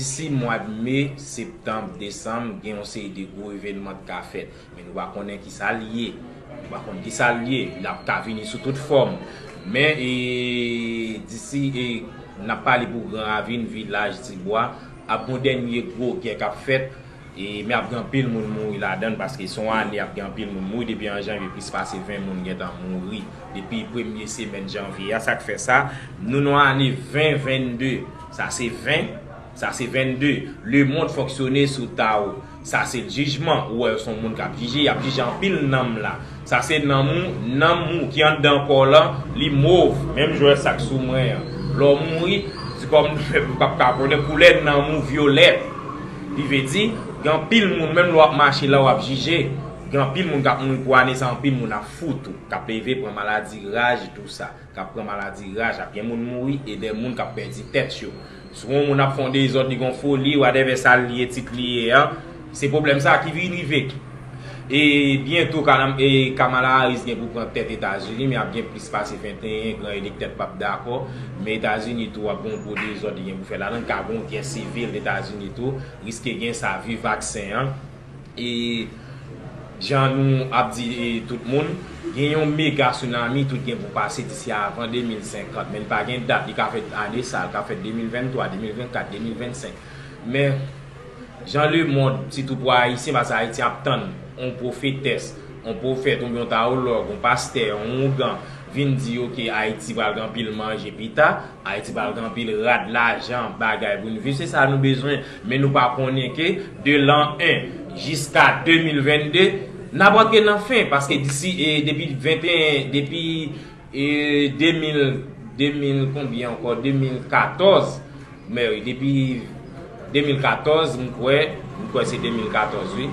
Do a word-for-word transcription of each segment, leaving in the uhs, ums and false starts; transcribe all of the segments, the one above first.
Disi mwa me, septanm, desanm, gen yon seri de gwo evènman k ka fèt. Men nou pa konnen kisa l ye. Nou pa konn kisa l ye. L ap ka vini sou tout fòm. Men, e, disi, e, n ap pale pou Gran Ravin, Vilaj, Tibwa, ap gon dènye gwo gè k ap fèt. E, men ap gen anpil moun mouri ladan l, paske se yon ane ap gen anpil moun mouri. Depi an janvye, plis pase ven moun gentan mouri. Depi premye semèn janvye a, sa k fè sa, nou nan ane ven vennde. Sa se ven, sa se vennde. Lemonn fonksyone sou Tawo. Sa se jijman. Ou wè, se yon moun k ap jije, y ap jije anpil nanm la. Sa se nanm ou, nanm ou ki anndan kò w lan, li mov, menm jan sa k sou mwen an. Lè w mouri, se kòm m p ap ka konnen, koulè nanm ou vyolèt. Li vle di, gen anpil moun, menm lè w ap mache la, w ap jije. Gen anpil moun k ap mouri pou ane sa, anpil moun ap fou tou, k ap leve pran maladi raj, tou sa, k ap pran maladi raj, ap gen moun mouri, e de moun k ap pèdi tèt yo. Si yon moun ap fè yon dezòd, li gen yon foli, whatever sa l ye, tit li ye an, se pwoblèm sa ki vin rive. E byento, Kanam-, e Kamala Harris gen pou pran tèt Etazini, men ap gen plis pase venteyen gran elektè k p ap dakò. Men Etazini tou ap gen yon gwo dezòd li gen pou fè ladan l, ka gen yon gè sivil Etazini tou, riske gen sa, vi vaksen an. E jan nou ap di, e, tout moun, gen yon mega tsunami, tout gen pou pase disi avan de mil senkant, men li pa gen dat, li ka fèt ane sa, li ka fèt de mil venntwa, de mil vennkat, de mil vennsenk. Men, jan lemonn, sitou pou Ayisyen, paske Ayiti ap tann yon pwofetès, yon pwofèt, oubyen yon tawològ, yon pastè, yon ougan, vin di yo ke Ayiti pral gen anpil manje pita, Ayiti pral gen anpil rad, lajan, bagay pou n viv. Se sa nou bezwen. Men nou pa konnen ke de lan en jiska de mil vennde, n ap antre nan fen. Paske disi, e, depi venteyen, depi, e, de mil, de mil konbyen ankò? De mil katòz. Men wi, depi de mil katòz, m kwè, m kwè se de mil katòz, wi.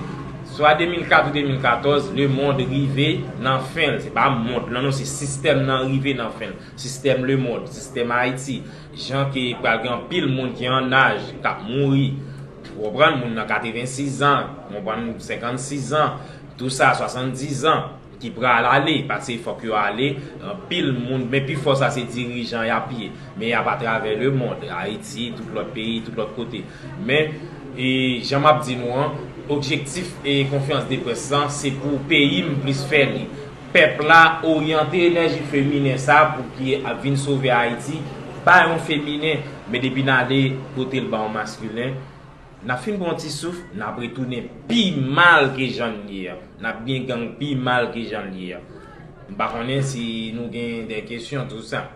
Swa de mil kat ou de mil katòz, lemonn rive nan fen l. Se pa mond lan, non, se sistèm nan rive nan fen l. Sistèm lemonn, sistèm Ayiti. Jan ke pral gen anpil moun ki an aj, k ap mouri. Ou konprann? Moun nan katrevensis an, ou konprann, senkansis an, tou sa, swasanndis an, ki pral ale, paske fòk yo ale, anpil moun, men pifò sa se dirijan y ap ye, men y ap atravè lemonn, Ayiti, tout lòt peyi, tout lòt kote. Men, e, jan m ap di nou an, objektif e konferans de près lan, se pou peyi m plis fè li. Pèp la oryante enèji feminen sa pou ki ap vin sove Ayiti, ba yon feminen, men depi n ale pote l ba yon maskilen, n ap fin pran yon ti souf, n ap retounen pi mal ke jan n ye a. N ap gen gang pi mal ke jan l ye a. M pa konnen si nou gen de kesyon, tou sa.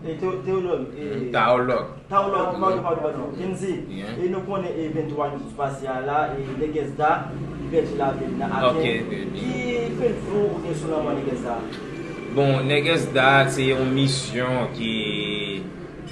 E teo-, teològ, e, tawològ. Tawològ, padon, padon, padon. Kenzi, e nou konnen e venntwa jou pase a la, e Nèg Èsda, li pèdi lavi l nan Aken. Ki pwen de vi w gen sou lanmò Nèg Èsda? Bon, Nèg Èsda, se yon misyon ki,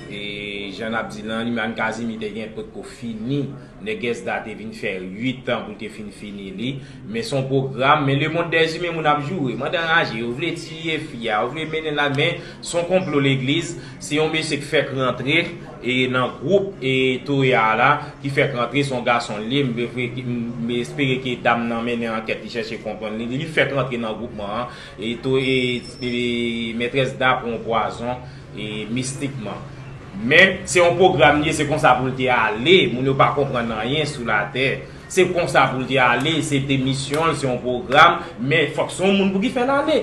e, jan n ap di lan, Limann Kazimi te gen potko fini. Nèg Èsda te vin fè uit an pou l te fin fini li. Men se yon pwogram, men lemonn dèzimen moun ap joure. Mwen anraje, yo vle tiye fi a, yo vle mennen l la, men se yon konplo legliz. Se yon mesye k fèk rantre, e, nan gwoup, e, Toya a la, ki fèk rantre, se yon gason l ye. M, m, m espere ke dam nan mennen ankèt li, chèche konprann li. Li fèk rantre nan gwoupman an, e, to, e, e, mètrès Da pran yon pwazon, e, mistikman. Men, se yon pwogram li ye, se konsa pou l te ale. Moun yo pa konprann anyen sou latè. Se konsa pou l te ale, se te misyon l, se yon pwogram, men fòk se yon moun pou ki fè l ale.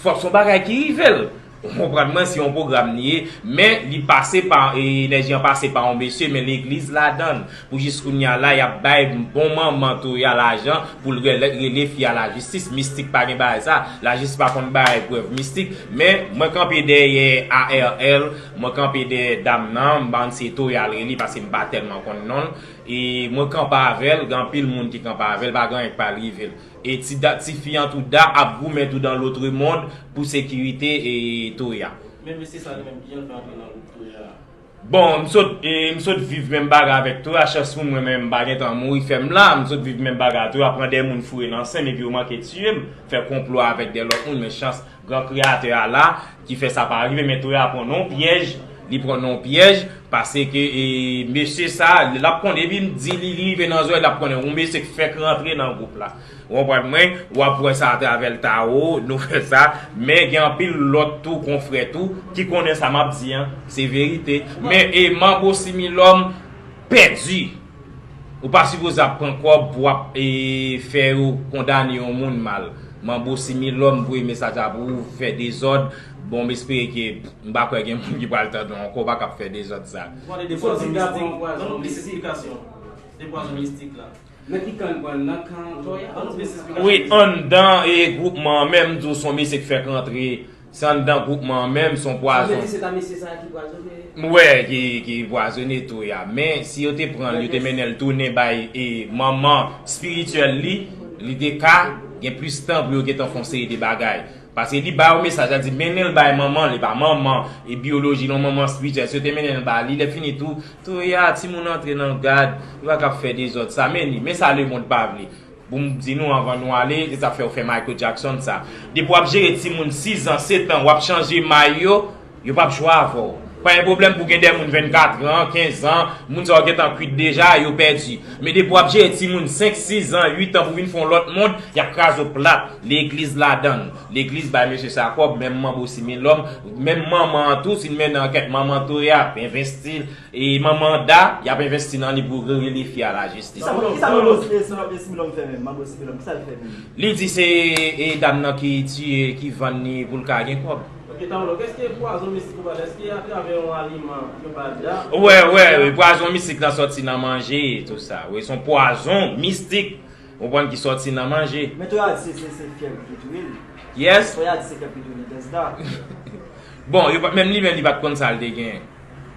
Fòk se yon bagay ki rive l. Ou konprann mwen, se yon pwogram li ye, men li pase pa, e, enèji an pase pa yon mesye, men legliz ladan l. Pou jis kounye a la, y ap bay bon manman Toya lajan pou l rele, rele fi a lajistis. Mistik pa gen bagay sa. Lajistis pa konn bay prèv mistik. Men mwen kanpe dèyè A R L, mwen kanpe dèyè dam nan, m pa konn si se Toya l rele, paske m pa tèlman konn non l. E mwen kanpe avè l, gen anpil moun ki kanpe avè l, pa gen anyen k pral rive l. E ti Da, ti fi an tou Da ap goumen tou dans l'autre monde pou sekirite e Toya. Men mesye sa li menm, kijan l fè antre nan gwoup Toya a? Bon, m sot, e, m sot viv menm bagay avèk Toya, chans pou mwen, men m pa gentan mouri fè m la, m sot viv menm bagay a Toya, pran de moun foure nan sen m, epi yo manke tiye m, fè konplo avèk de lòt moun, men chans gran kreyatè a la, ki fè sa pa rive, men Toya pran nan yon pyèj, li pran nan yon pyèj, paske, e, mesye sa, l ap konnen, epi m di li, li rive nan zòrèy, l ap konnen, yon mesye k fèk rantre nan gwoup la. Ou konprann mwen? W ap wè sa atravè l tawo, nou fè sa. Men gen anpil lòt tou, konfrè tou, ki konnen sa m ap di an, se verite. Men e manbo similòm, pèdi. Ou pa sipoze ap pran kòb pou w ap e, fè yo kondane yon moun mal. Manbo Similòm voye mesaj la pou ou fè dezòd. Bon, m espere ke m pa kwè gen moun ki pral tande w ankò, w pa ka ap fè dezòd sa. Ou pale de pwazon mistik. Ban nou plis esplikasyon de pwazon mistik la. Nan ki kan l pran? Nan kan Toya? Ban nou plis esplikasyon. Wi, anndan e gwoupman an menm, m di w se yon mesye k fèk rantre. Se anndan gwoupman an menm, se yon pwazon. Sa vle di se ta mesye sa a ki pwazone? M wè ki, ki pwazone Toya. Men si yo te pran l, yo te mennen l tounen bay e, manman espirityèl li, li te ka gen plis tan pou yo gentan fè yon seri de bagay. Paske li ba yo mesaj la, di mennen l bay manman l, e pa manman e biyoloji l, yon manman espirityèl. Si yo te mennen l ba li, lè fini tou, Toya, timoun antre nan gad, li pa ka ap fè dezòd sa, men li, men sa lemonn pa vle. Pou m di nou anvan nou ale, se sa fè yo fè Michael Jackson sa. Depi w ap jere timoun sis an, sèt an, w ap chanje may yo, yo p ap jwe avè w. Pa gen pwoblèm pou gen de moun vennkat an, kenz an, moun sa yo gentan kwit deja, yo pèdi. Men depi w ap jere timoun senk, sis an, uit an pou vin fè yon lòt mond, y ap kraze w plat. Legliz ladan l. Legliz bay mesye sa kòb, menm manbo Similòm, menm manman an tou, si n mennen ankèt manman Toya ap envesti l, e manman Da, y ap envesti nan li pou rele fi a lajistis. Kisa, kisa manbo Similòm, Similòm fè menm? Manbo Similòm, kisa l fè menm? Li di se e, dam nan ki tiye, ki vann li pou l ka gen kòb. Ok, Tawolo, èske pwazon mistik ou pale, èske atravè yon aliman yo ba Da? Wè, wè, wè, pwazon mistik lan sòti nan manje e tou sa. Wi, se yon pwazon mistik, ou konprann, ki sòti nan manje. Men Toya di se, se, se fyèv ki touye l. Yes. Toya di se fyèv ki touye l, Tèsda. Bon, yo pa, menm li menm, li pa t konn sa l te gen.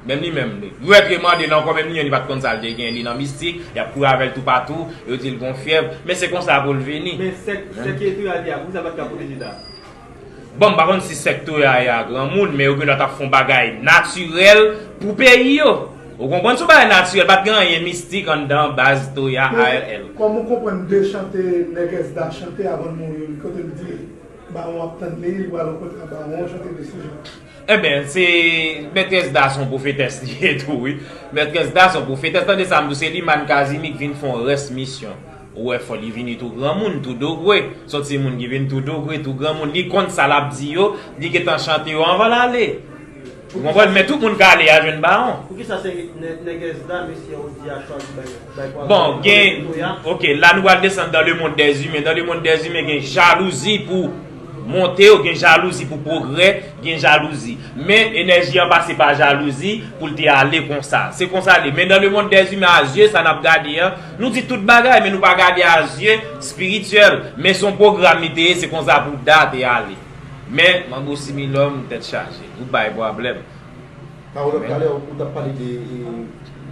Menm li menm, li. Yo wè ke mande l ankò, menm li menm, li pa t konn sa l te gen. Li nan mistik, y ap kouri avè l toupatou, yo di l gon fyèv. Men se konsa pou l vini. Men sèk, sèk ki Toya te a, poukisa l pa t ka pwoteje Da? Bon, m pa konn si sèk Toya ye a granmoun, men yo gendwa t ap fè yon bagay natirèl pou peyi yo. Ou konprann? Se yon bagay natirèl, pa t gen anyen mistik anndan baz Toya A R L. Kòm ou konprann de chante Nègès Da chante avan l mouri, kote l di, Bawon ap tann li, li pral rankontre ak Bawon, chante de se jan. Enben, se Mètrès Da se yon pwofetès li ye tou, wi. Mètrès Da se yon pwofetès. Tande sa m di w, se Limàn Kazimi k vin fè yon rès misyon. Ou wè, fò li vini tou granmoun, tou dogwe. Se yon timoun ki vin tou dogwe, tou granmoun. Li konn sa l ap di yo, li gentan chante yo anvan l ale. Ou konprann? Men tout moun ka ale al jwenn Bawon. Poukisa se Nè-, Nègès Da, mesye Odi a chwazi bay, bay pwazon? Bon, gen, ok, la nou pral desann dans le monde des humains. Dans le monde des humains, gen jalouzi pou monte, gen jalouzi pou pwogrè, gen jalouzi. Men enèji an pase pa jalouzi pou l te ale konsa. Se konsa li ye. Men dans le monde des humains, a zye sa n ap gade an, nou di tout bagay, men nou pa gade a zye espirityèl. Men se yon pwogram li te ye, se konsa pou Da te ale. Men, Manbo Similòm, tèt chaje. Ou bay pwoblèm. Pawòl ap talè, ou t ap pale de e,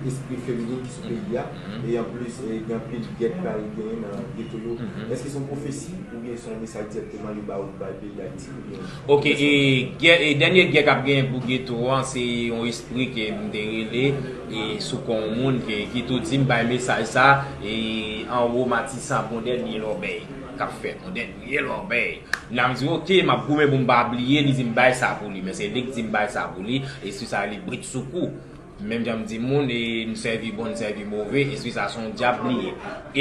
espri feminen ki sou peyi a, e anplis, e, gen anpil gèt k al genyen nan geto yo. Èske se yon pwofesi oubyen se yon mesaj dirèkteman yo ba ou bay peyi Dayiti oubyen? Ok, e, gè, e dènye gè k ap genyen pou geto an, se yon espri ke m te rele, e sou kò yon moun ke, ki tou di m bay mesaj sa, e anwo Matisan ap gon dènye lòbèy k ap fèt, yon dènye lòbèy. Nan m di, ok, m ap goumen pou m pa bliye, li di m bay sa pou li, men se li k di m bay sa pou li, e si sa li brit sou kou. Menm jan m di moun, e m sèvi bon, m sèvi move, espri sa se yon dyab li ye.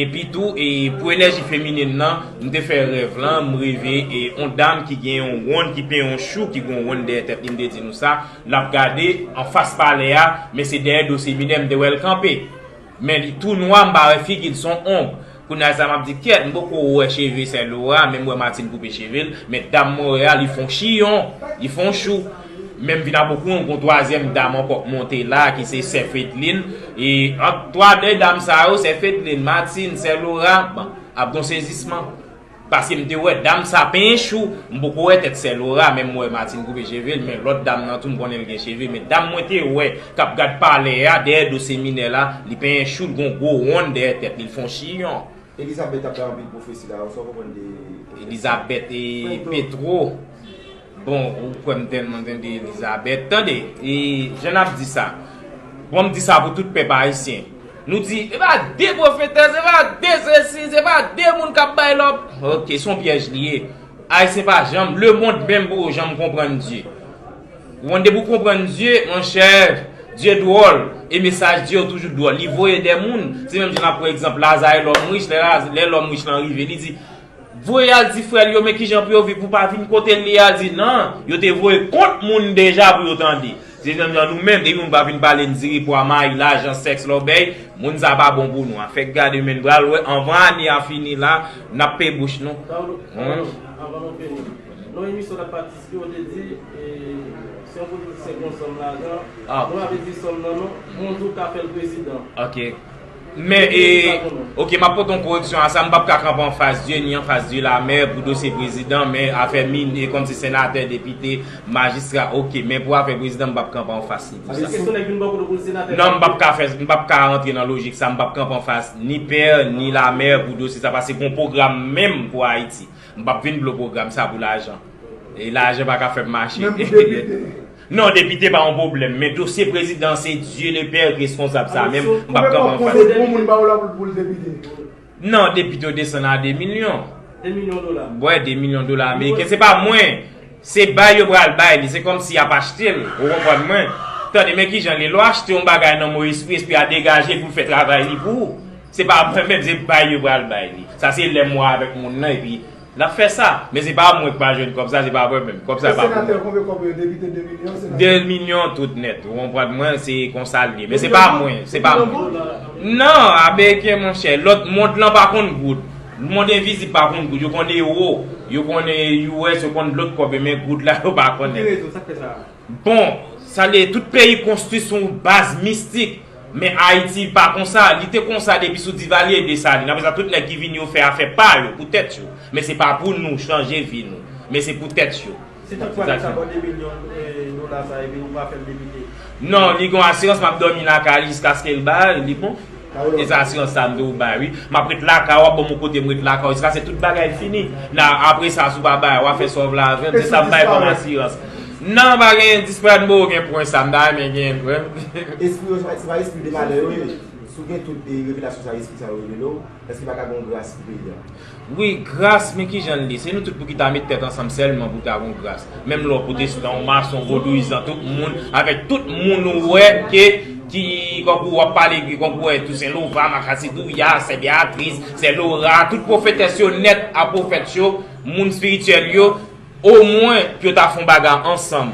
Epi tou, e pou enèji feminen nan, m te fè rèv lan, m reve, e yon dam ki gen yon wonn, ki penyen yon chou, ki gen yon wonn dèyè tèt li, m te di nou sa, l ap gade anfas palè a, men se dèyè do seminè m te wè l kanpe. Men li tou nwa, m pa wè figi l, se yon onb. Kounye a sa m ap di, kyèt, m poko wè cheve sè Lora, men m wè Martine koupe cheve l, men dam mwen wè a, li fè yon chiyon, li fè yon chou. Men m vin ap okouran, gon twazyèm dam ankò k monte la, ki se sè Fedlin. E ant twa de dam sa yo, sè Fedlin, Martine, sè Lora, bon, ap gon sezisman. Paske m te wè dam sa penyen chou, m poko wè tèt sè Lora, men m wè Martine koupe cheve l, men lòt dam nan tou m konnen l gen cheve, men dam mwen te wè k ap gad palè a, dèyè do seminè la, li penyen chou, l gon gwo wonn dèyè tèt li, l fè yon chiyon. Elizabèt ap bay anpil pwofesi la, sa w konprann de Elizabèt e Petwo. Bon, ou kwè m tèlman tande Elizabèt. Tande, e, jan n ap di sa. Bon, m di sa pou tout pèp ayisyen. Nou di, e pa de pwofetès, e pa de sesi, se pa de moun k ap bay lòb. Ok, se yon pyèj li ye. Ayisyen pa janm, lemonn menm poko janm konprann Dye. Ou konn depi w konprann Dye, monchè, Dye dwòl. E mesaj Dye yo toujou dwòl. Li voye de moun. Se menm jan n ap pran egzanp Laza e lòm rich. Lè Laz-, lè lòm rich lan rive, li di, voye al di frè l yo, men kijan pou yo viv, pou pa vin kote l li a, di nan, yo te voye kont moun deja pou yo tande. Se jan jan nou menm, depi moun pa vin pale n diri pwa mayi, lajan, sèks, lòbèy, moun sa pa bon pou nou. Afè k gade men n pral wè, anvan ane a fini la, n ap peye bouch nou. Anvan nou fini, nan emisyon n ap patisipe, ou te di, e, si yon politisyen gen yon sòm lajan, nou pa vle di sòm nan non, men w di w ka fè l prezidan. Ok. Men, e, ok, m ap pote yon koreksyon a sa. M p ap ka kanpe anfas Dye, ni anfas Dye lamè pou dosye prezidan, men afè min, e, kòmsi senatè, depite, majistra, ok. Men pou afè prezidan, m p ap kanpe anfas li pou sa. Non, m p ap ka fè, m p ap ka rantre nan lojik sa. M p ap kanpe anfas ni pè, ni lamè pou dosye sa, paske gon pwogram menm pou Ayiti. M p ap vin blo pwogram sa pou lajan. E lajan pa ka fè m mache. Menm pou depite. Non, depite pa yon pwoblèm, men dosye prezidan se Dieu le Père ki responsab sa menm, m p ap kanpe anfas. Konbyen moun ba w la pou l depite? Non, depite yo desann a de milyon. De milyon dola. Wè, de milyon dola ameriken, se pa mwen. Se bay yo pral bay li, se kòmsi y ap achte l, ou konprann mwen. Tande, men kijan li, lè w achte yon bagay nan Mwen Espri, Espri a degaje pou l fè travay li pou ou. Se pa mwen menm, se bay yo pral bay li. Sa se lè m wè avèk moun nan, epi l ap fè sa. Men se pa mwen k pa jwenn kòb sa, se pa mwen menm. Kòb sa pa pou mwen. Senatè, konbyen kòb yo? Depite de milyon, senatè? De milyon tout nèt. Ou konprann mwen, se konsa l ye. Men se pa mwen, se pa mwen. Non, ameriken, monchè, lòt mond lan pa konn goud. Mond envizib pa konn goud. Yo konn ewo, yo konn U S, yo konn lòt kòb, men goud la, yo pa konnen. Pou ki rezon, sa k fè sa? Bon, sa vle tout peyi konstwi sou yon baz mistik. Men Ayiti pa konsa. Li te konsa depi sou Divalye e Desalin. Apre sa, tout nèg ki vini yo fè afè pa yo, pou tèt yo. Men se pa pou nou chanje vi nou. Men se pou tèt yo. Si toutfwa li ta ba w de milyon, eh, dola sa, epi ou pa fè l depite? Non, li gon asirans, m ap dòmi lakay li jiskaske l ba, li bon. E sa asirans sa m di w bay, wi. M ap ret lakay ou, w ap ban m yon kote m ret lakay ou, jiskaske tout bagay fini. Nan, apre sa, si w pa bay, w a fè sa w vle avè m. Se sa m bay kòm asirans. Non, pa gen disparèt, m poko gen pwen sa, m ta renmen gen pwen. Espri yo, se pa, se pa espri de malè yo ye. Si w gen tout, eh, revelasyon sa, espri sa yo revele w, èske pa ka gen yon gras pou peyi a? Wi, gras, men kijan l ye? Se nou tout pou ki ta met tèt ansanm sèlman pou ta gon gras. Menm lè w pwotestan, w mason, vodouyizan, tout moun, avèk tout moun ou wè ke, ki, kankou w ap pale, ki, kankou w wè Toussaint Lova, Makasi Douya, Sè Beatrice, Sè Laura, tout pwofetès yo nèt a pwofèt yo, moun espirityèl yo, omwen pou yo ta fè yon bagay ansanm.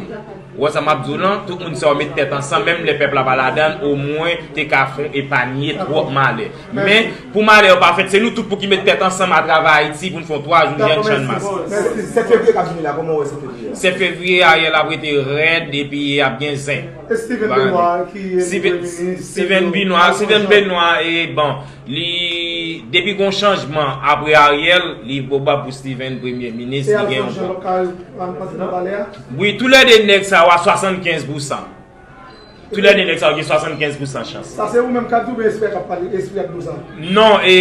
Ou wè sa m ap di w lan, tout moun sa yo met tèt ansanm, menm lè pèp la pa ladan l, omwen te ka fè yon epanye twòp malè. Men, pou malè yo pa fèt, se nou tout pou ki met tèt ansanm atravè Ayiti pou n fè yon twa jou jèn Channmas. Mèsi. Sèt fevriye k ap vini la, kòman w wè sèt fevriye a? Sèt fevriye a, Ariel ap rete rèd epi ap gen zen. E Steven Benoît, ki e Steven, Steven Benoît, Steven Benoît, e bon, li, depi gon chanjman apre Ariel, li pwobab pou Steven premye minis, li gen yon bon. Wi, toulède nèg sa yo a swasannkenz pousan. Toulède nèg sa yo gen swasannkenz pousan chans. Sa se ou menm k ap di oubyen espè k ap pale, espri ap di w sa? Non, e